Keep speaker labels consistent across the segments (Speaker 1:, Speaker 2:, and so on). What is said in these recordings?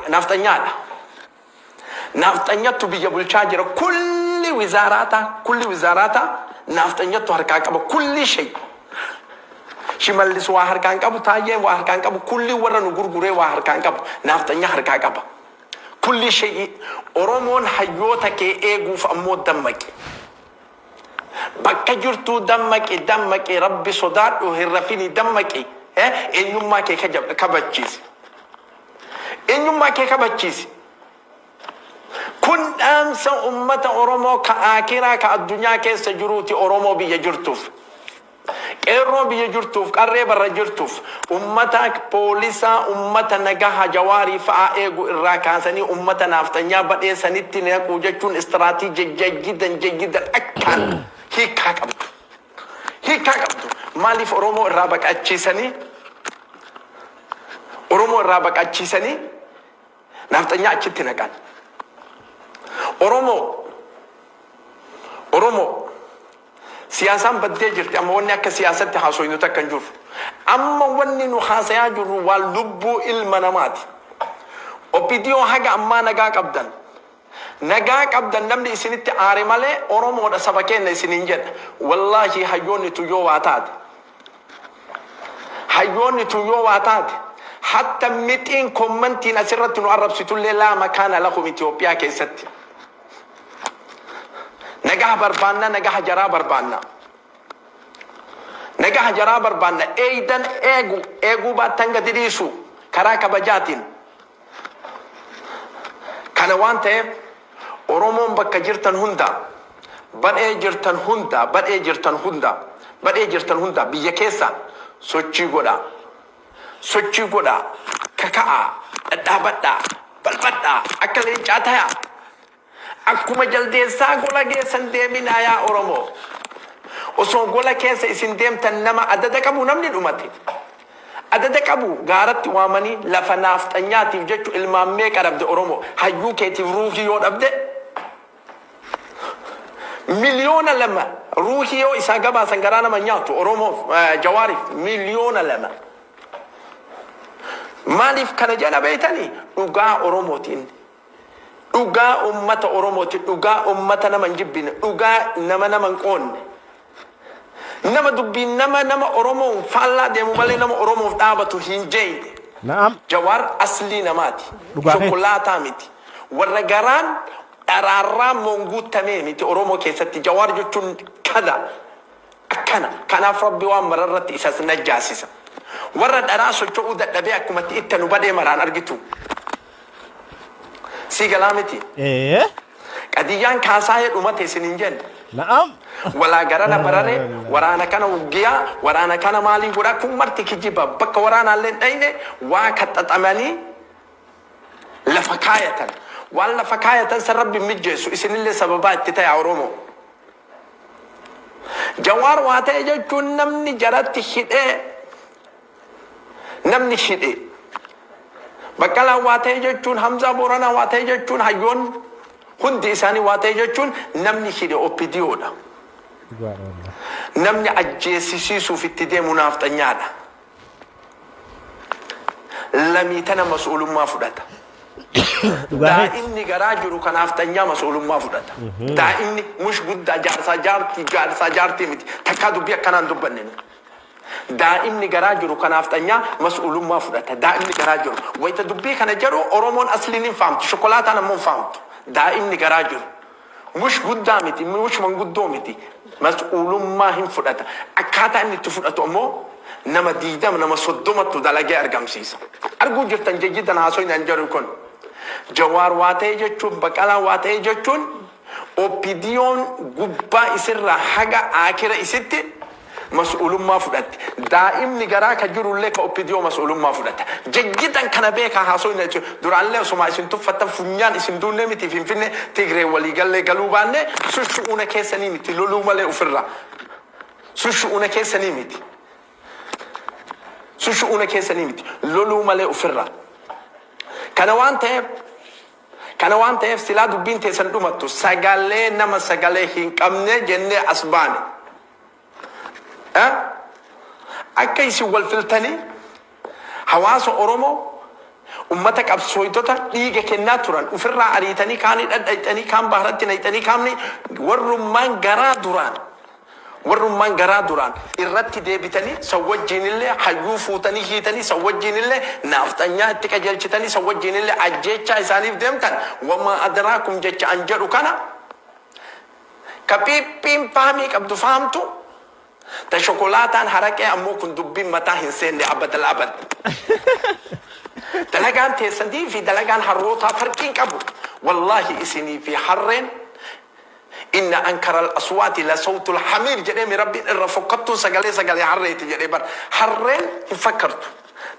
Speaker 1: Nafxanyaadha. Nafxanyattu biyya bulchaa jira. Kulli wizaaraata, kulli wizaaraata nafxanyattu harkaa qaba. Kulli shay. Shimallis waa harkaan qabu, Taayyeen waa harkaan qabu, kulli warra nu gurguree waa harkaan qabu. Nafxanya harkaa qaba. Kulli shay. Oromoon hayyoota kee eeguuf ammoo dammaqi. Bakka jirtuu dammaqi, dammaqi, Rabbi sodaadhu, hin rafini, dammaqi. Eenyummaa kee kabachiisi. Eenyummaa kee kabachiisi. Kun dhaamsa ummata Oromoo ka aakiraa ka addunyaa keessa jiruuti Oromoo biyya jirtuuf. Qeerroo biyya jirtuuf, qarree barra jirtuuf, ummata poolisaa, ummata nagaha Jawaarii fa'aa eegu irraa kaasanii ummata naafxanyaa badhee sanitti naquu jechuun istiraatiijii jayyidan jayyidan akkaan hiikkaa qabdu. Hiikkaa qabdu. Maaliif Oromoo irraa baqachiisanii? Oromoo irraa baqachiisanii naafxanyaa achitti naqan. Oromoo siyaasaan baddee jirti. Amma wanni akka siyaasatti haasoynu takka hin jiru. Amma wanni nu haasayaa jirru waan lubbuu ilma namaati. OPDO haga ammaa nagaa qabdan. Nagaa qabdan, namni isinitti aare malee Oromoodha, saba keenya isiniin jedha. Wallaahi, hayyoonni tu yoo waa taate. Hayyoonni tu yoo waa taate. Hatta mixiin commentiin asirratti nu arrabsitullee laa makaana lahum Itoophiyaa keessatti. Nagaha barbaanna, nagaha jaraa barbaanna. Nagaha jaraa barbaanna. Eeydan eegu, eeguu baattan gadi dhiisu karaa kabajaatiin. Kana waan ta'eef, Oromoon bakka jirtan hunda, badhee jirtan hunda, badhee jirtan hunda, badhee jirtan hunda, biyya keessa sochii godhaa. Sochii godhaa. Kaka'aa. Dhadhaabadhaa. Balbadhaa. Akka leencaa tayaa. Akkuma jaldeessaa gola geessan deeminaa, yaa Oromoo. Osoo gola keessa isin deemtan nama adada qabu namni dhumate. Adada qabu gaaratti waamanii lafa naafxanyaatiif jechu ilmaan meeqa dhabde Oromoo? Hayyuu keetiif ruuhii yoo dhabde, 2 miliyoona ruuhii yoo isaa gabaasan garaa nama nyaatu Oromoof, Jawaariif 2 miliyoona. Maaliif kana jedha beeytanii? Dhugaa Oromootiin. Dhugaa ummata Oromooti, dhugaa ummata nama hin jibbine, dhugaa nama nama hin qoonne. Nama dubbiin nama nama Oromoon faallaa deemu malee nama Oromoof dhaabatu hin jeeyne.
Speaker 2: Na'am.
Speaker 1: Jawaar aslii namaati.
Speaker 2: Dhugaa keeti.
Speaker 1: Shokolaataa miti. Warra garaan dharaarraa monguuttamee miti Oromoo keessatti. Jawaar jechuun kada. Akkana. Kanaaf Rabbi waan mararratti isas najjaasisa. Warra dharaa socho'uu dadhabee akkumatti itti nu badee maraan argitu. Sii galaa miti?
Speaker 2: Ee.
Speaker 1: Qadiyyaan kaasaayee dhumate isin hin jenne.
Speaker 2: Na'am.
Speaker 1: Walaa garana barare, waraana kana wuggiyaa, waraana kana maalii godhaa, kun marti kijiba. Bakka waraanaallee hin dhayne, waa kaxaxamanii lafa kaayatan. Waan lafa kaayatan san Rabbi hin mijjeessu, isinillee sababaa itti ta'e, Oromoo. Jawaar waa ta'e jechuun namni jaratti hidhee, namni hidhe Baqqalaan waa ta'e jechuun, Hamzaa Booranaa waa ta'e jechuun, hayyoon hundi isaanii waa ta'e jechuun, namni hidhe OPDOdha.
Speaker 2: Dhugaadha wallah.
Speaker 1: Namni ajjeesisiisuuf itti deemu naafxanyaadha. Lamii tana mas'uulummaa fudhata.
Speaker 2: Dhugaa keeti.
Speaker 1: Daa'imni garaa jiru kan naafxanyaa mas'uulummaa fudhata. Daa'imni mush guddaa, jaarsaa jaartii, jaarsaa jaartii miti. Takkaa dubbii akkanaan dubbanne nu. Daa'imni garaa jiru kan naafxanyaa mas'uulummaa fudhata. Daa'imni garaa jiru. Wayita dubbii kana jedhu Oromoon asliin hin fahamtu. Shokolaataan ammoo hin fahamtu. Daa'imni garaa jiru. Mush guddaa miti, mush manguddoo miti. Mas'uulummaa hin fudhata. Akkaataa inni itti fudhatu ammoo nama 20, nama 30ttu dalagee argamsiisa. Arguu jirtan jejjitan haasoyni an jedhu kun. Jawaar waa ta'e jechuun, Baqalaa waa ta'e jechuun, OPDO'n gubbaa isirraa haga aakira isitti mas'uulummaa fudhatti. Daa'imni garaa ka jirullee ka OPDO mas'uulummaa fudhata. Jejjitan kana beekaa haasoyni jechuun duraallee osuma isin tuffattan funyaan isin duunne miti. Finfinne Tigree waliigallee galuu baanne sushu'uuna keessanii miti, loluu malee ofirraa. Sushu'uuna keessanii miti. Sushu'uuna keessanii miti, loluu malee ofirraa. Kana waan ta'eef silaa dubbiin teessan dhumattu sagalee nama sagalee hin qabne jennee as baane. Akka isin wal filtanii hawaasa Oromoo Ummata qabsooytota dhiiga kennaa turan ufirraa ariitanii, kaanii dhadhayxanii, kaan baharatti nayxanii, kaamni warrummaan garaa duraan irratti deebitanii, san wajjiinillee hayyuu fuutanii hiitanii, san wajjiinillee naafxanyaa itti qajeelchitanii, san wajjiinillee ajjeechaa isaaniif deemtan. Wamaa adraakum jecha an jedhu kana ka piiphiin fahamii qabdu fahamtu, ta shokolaataan haraqee ammoo kun dubbiin mataa hin seenne abadal abad. Dalagaan teessanii fi dalagaan harrootaa farqiin qabu. Wallaahi, isinii fi harreen, inna ankaral aswaati la sawtul hamiir jedhee mi Rabbiin, irra fokkattuun sagalee harreeti jedhee bar. Harreen hin fakkartu.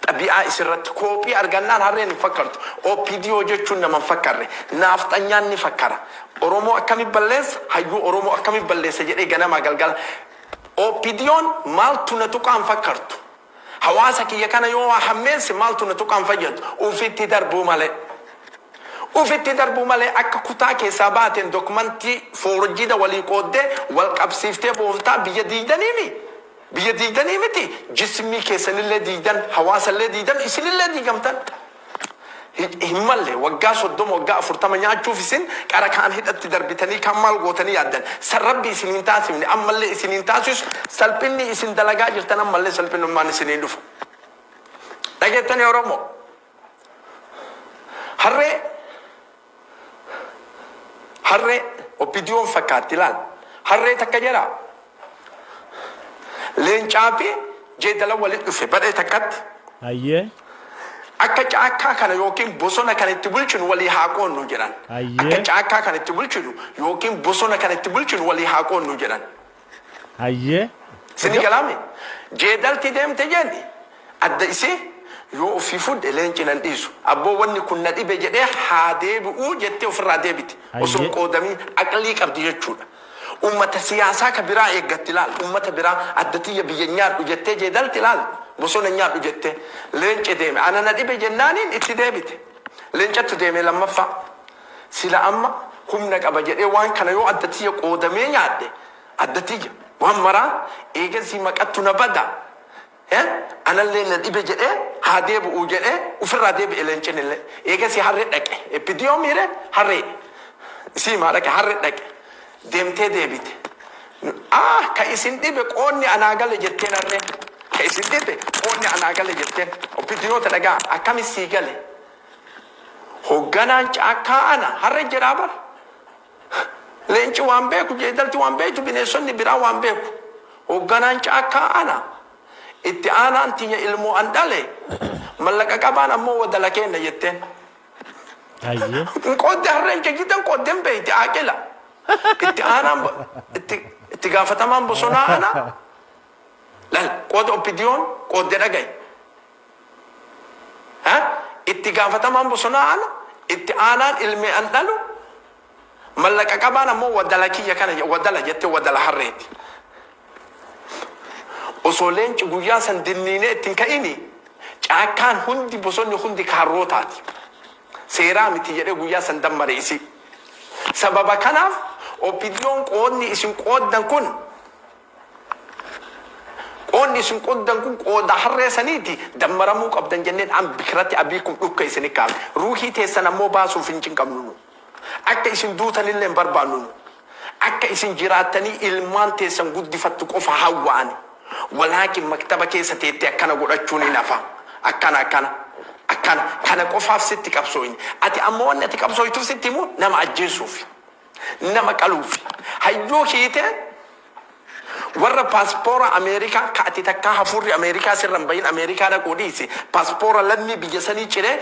Speaker 1: Xabi'aa isirratti koophii argannaan harreen hin fakkartu. OPDO jechuun nama hin fakkarre. Naafxanyaan ni fakkara. Oromoo akkami balleessa? Hayyuu Oromoo akkami balleessa jedhee ganamaa galgala. OPDOn maaltu na tuqaan fakkartu. Hawaasa kiyya kana yoo waa hammeesse maaltu na tuqaan fayyadu? Ufitti darbuu malee. Ufitti darbuu malee akka kutaa keessaa baateen dokumentii forged walii qooddee wal qabsiiftee booftaa biyya diigdaniimi. Biyya diigdanii miti. Jismii keessanillee diigdan, hawaasallee diigdan, isinillee diigamtan. Hin malle waggaa 30, waggaa 40 nyaachuuf isin qara kaan hidhatti darbitanii, kan maal gootanii yaaddan. San Rabbi isin hin taasifne, ammallee isin hin taasisu. Salphinni isin dalagaa jirtan ammallee salphinnummaan isiniin dhufu. Dhageettanii Oromoo? Harree OPDOn fakkaatti ilaal. Harree takka jedha. Leencaa fi jeedala walitti dhufe badhee takkatti. Akka caakkaa kana yookiin bosona kana itti bulchinu walii haa qoonnu jedhan. Akka caakkaa kana itti bulchinu yookiin bosona kana itti bulchinu walii haa qoonnu jedhan. Sini galaame jeedalti deemte jenni adda isii yoo ofii fudhe leenci nan dhiisu, abboo wanni kun na dhibe jedhee haa deebi'uu jettee ofirraa deebite osoo hin qoodamiin, aqlii qabdi jechuudha. Ummata siyaasaa ka biraa eeggatti ilaal. Ummata biraa adda tiyya biyya nyaadhu jettee jeedalti ilaal, bosona nyaadhu jettee. Leenci deeme, ana na dhibe jennaaniin itti deebite. Leencattu deeme lammaffaa. Sila amma humna qaba jedhee waan kana yoo adda tiyya qoodamee nyaadhe, adda tiyya waan maraa eegasii maqattu na bada. Anallee na dhibe jedhee haa deebi'uu jedhee ofirraa deebi'e leencin illee. Eegasii harree dhaqe. Eppidiyoo miire harree. Isii maa dhaqe, harree dhaqe. Deemtee deebite. Ah, ka isin dhibe qoonni anaa gale jetteen harreen. Ka isin dhibe qoonni anaa gale jetteen. Oppidiyoota dhagaa, akkami sii gale? Hoogganaan caakkaa ana harree jedhaa bara. Leenci waan beeku, jeedalti waan beektu, bineensonni biraa waan beeku. Hoogganaan caakkaa ana. Itti aanaan tiyya ilmoo an dhale, mallaqa qabaan ammoo wadala kenna jetteen. Qoodde harreen jajjitan, qooddeen beeyti aaqila. Itti aanaan itti gaafatamaan bosonaa ana. Lal, qooda OPDOn qoodde dhagaye. Ha? Itti gaafatamaan bosonaa ana, itti aanaan ilmee an dhalu, mallaqa qabaan ammoo wadala kiyya kana wadala jette, wadala harreeti. Osoo leenci guyyaa san dinniinee ittiin ka'ini, caakkaan hundi, bosonni hundi kaarrootaati. Seeraa miti jedhee guyyaa san dammare isii. Sababa kanaaf OPDOn qoodni isin qooddan kun qooda harree saniiti, dammaramuu qabdan jenneen an bikiratti abiikum dhukka isini kaafne. Ruuhii teessan ammoo baasuuf hin cinqabnu nu. Akka isin duutanillee hin barbaannu nu. Akka isin jiraattanii ilmaan teessan guddifattu qofa hawwaani. Walaakin maktaba keessa teettee akkana godhachuun hin hafa. Akkana akkana. Akkana kana qofaaf sitti qabsooyne. Ati ammoo wanni ati qabsooytuuf sitti himu nama ajjeesuuf. Nama qaluuf. Hayyuu hiitee warra paaspoora Ameerikaa ka ati takkaa hafuurri Ameerikaa sirra hin bahin, Ameerikaa dhaquu dhiisi, paaspoora lammii biyya sanii ciree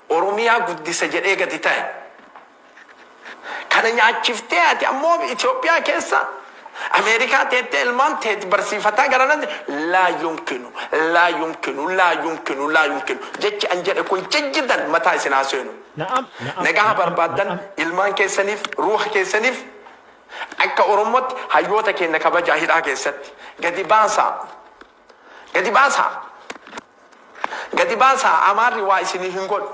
Speaker 1: Oromiyaa guddisa jedhee gadi ta'e. Kana nyaachiftee ati ammoo Itoophiyaa keessa Ameerikaa teettee ilmaan teet barsiifataa gara natti, laa yumkinu, laa yumkinu, laa yumkinu, laa yumkinu. Jechi an jedhe kun jijjidan mataa isin haa seenu.
Speaker 2: Na'am, na'am.
Speaker 1: Nagaa
Speaker 2: Na'am,
Speaker 1: barbaaddan
Speaker 2: na'am.
Speaker 1: ilmaan keessaniif, ruuha keessaniif, akka Oromootti hayyoota keenya kabajaa. Hidhaa keessatti gadi baasaa, gadi baasaa, gadi baasaa. Amaarri waa isinii hin godhu.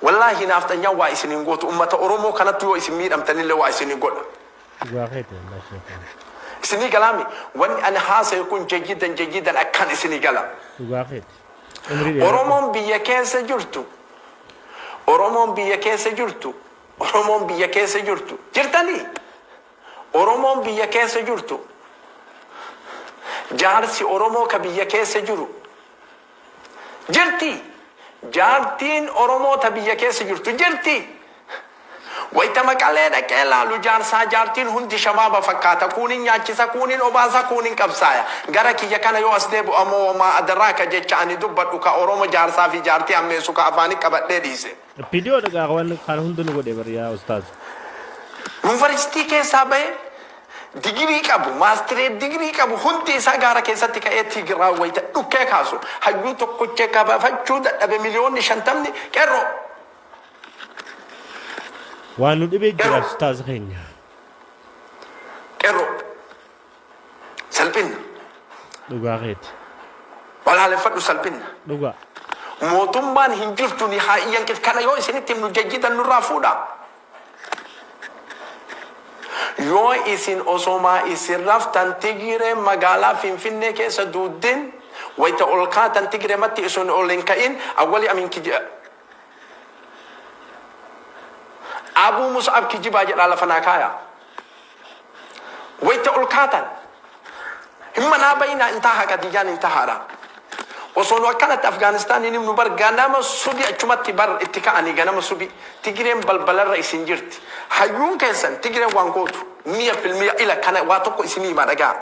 Speaker 1: Wallaahi, naafxanyaan waa isin hin gootu. Ummata Oromoo kanatti yoo isin miidhamtanillee waa isinii godha.
Speaker 2: Dhugaa keeti wallahi, sheekh.
Speaker 1: Isinii galaami? Wanni ani haasa'e kun jayyidan jayyidan akkaan isinii gala.
Speaker 2: Dhugaa keeti. Umrii dheeradhu.
Speaker 1: Oromoon biyya keessa jirtu Oromoon biyya keessa jirtu, Oromoon biyya keessa jirtu jirtanii, Oromoon biyya keessa jirtu, jaarsi Oromoo ka biyya keessa jiru jirti, jaartiin Oromoo ta biyya keessa jirtu jirti. Wayita Maqalee dhaqee laalu jaarsaa jaartiin hundi shabaaba fakkaata. Kunin nyaachisa, kunin obaasa, kunin qabsaaya. Gara kiyya kana yoo as deebi'u ammoo wamaa adraaka jecha ani dubbadhu ka Oromo jaarsaa fi jaartii ammeessu ka afaanii qabadhee dhiise.
Speaker 2: Viidiyoo dhagaa waan kan hundi nu godhe bari yaa ustaaz.
Speaker 1: Yuunivarsiitii keessaa bahe, digirii qabu, maastiree digirii qabu, hundi isaa gaara keessatti ka'ee Tigiraa wayita dhukkee kaasu hayyuu tokkochee kabafachuu dadhabe 50,000,000 qeerroo.
Speaker 2: Waan nu dhibee jira, ustaaz keenya.
Speaker 1: Qeerroo, salphinna.
Speaker 2: Dhugaa keeti.
Speaker 1: Balaaleffadhu, salphinna.
Speaker 2: Dhugaa.
Speaker 1: Mootummaan hin jirtu ni haa iyyan. Kana yoo isinitti himnu jajjitan nurraa fuudha. Yoo isin osomaa isin raftan Tigiree magaalaa Finfinnee keessa duuddeen wayita ol kaatan Tigiree matti isin ol hin ka'in awwali amin kiji Abuu Mus'ab kijibaa jedhaa lafa naa kaaya. Wayita ol kaatan hin manaa bayinaa, intaa haqa diyyaan hin tahaadha. Osoo nu akkanatti Afgaanistaan hin himnu bar ganama subi achumatti bar itti ka'anii ganama subi Tigireen balbalarra isin jirti. Hayyuun keessan Tigireen waan gootu 100% ila kana waa tokko isinii himaa, dhagaa.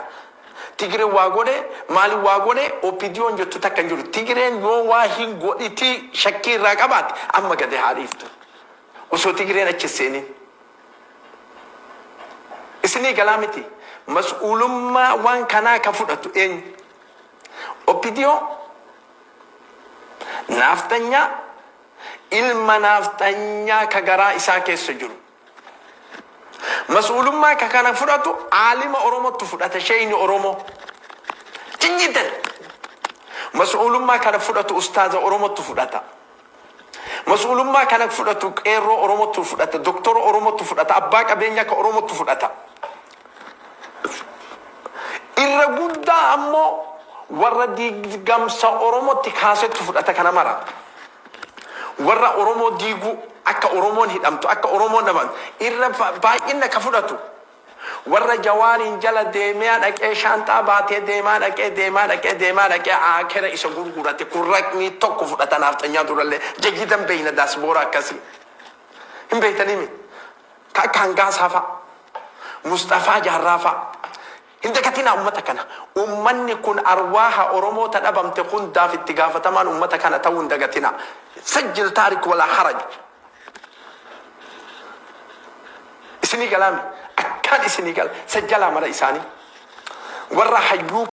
Speaker 1: Tigireen waa godhe, maali waa godhe, OPDOn jettu takka hin jiru. Tigireen yoo waa hin godhiti shakkii irraa qabaate amma gadi haa dhiiftu. Osoo Tigireen achi seenin. Isinii galaa miti. Mas'uulummaa waan kanaa ka fudhatu eenyu? OPDO, naafxanyaa, ilma naafxanyaa ka garaa isaa keessa jiru. Mas'uulummaa ka kana fudhatu aalima Oromottu fudhata, sheeyni Oromoo. Cinjitan. Mas'uulummaa kana fudhatu ustaaza Oromottu fudhata. Mas'uulummaa kana fudhatu qeerroo Oromottu fudhata, doktora Oromottu fudhata, abbaa qabeenyaa ka Oromottu fudhata. Irra guddaa ammoo warra diigamsa Oromotti kaasettu fudhata kana mara. Warra Oromoo diiguu, akka Oromoon hidhamtu, akka Oromoon dhabamtu irra baay'ina ka fudhatu. Warra Jawaariin jala deemee dhaqee shaanxaa baatee deemaa dhaqee deemaa dhaqee deemaa dhaqee akera isa gurgurate kun raqmii tokko fudhata naafxanyaa durallee jayyidan beeyna daasboora akkasii. Hin beeytanii? Ka akka Hangaasaa fa'a. Mustafaa Jaarraa fa'a. Hin dagatinaa ummata kana. Ummanni kun arwaaha Oromoota dhabamte hundaaf itti gaafatamaan ummata kana ta'uu hin dagatinaa. سجل تاريخ ولا حرج. Isinii galaami. Akkaan isinii gala. Sajjalaa mara isaanii. Warra hayyuu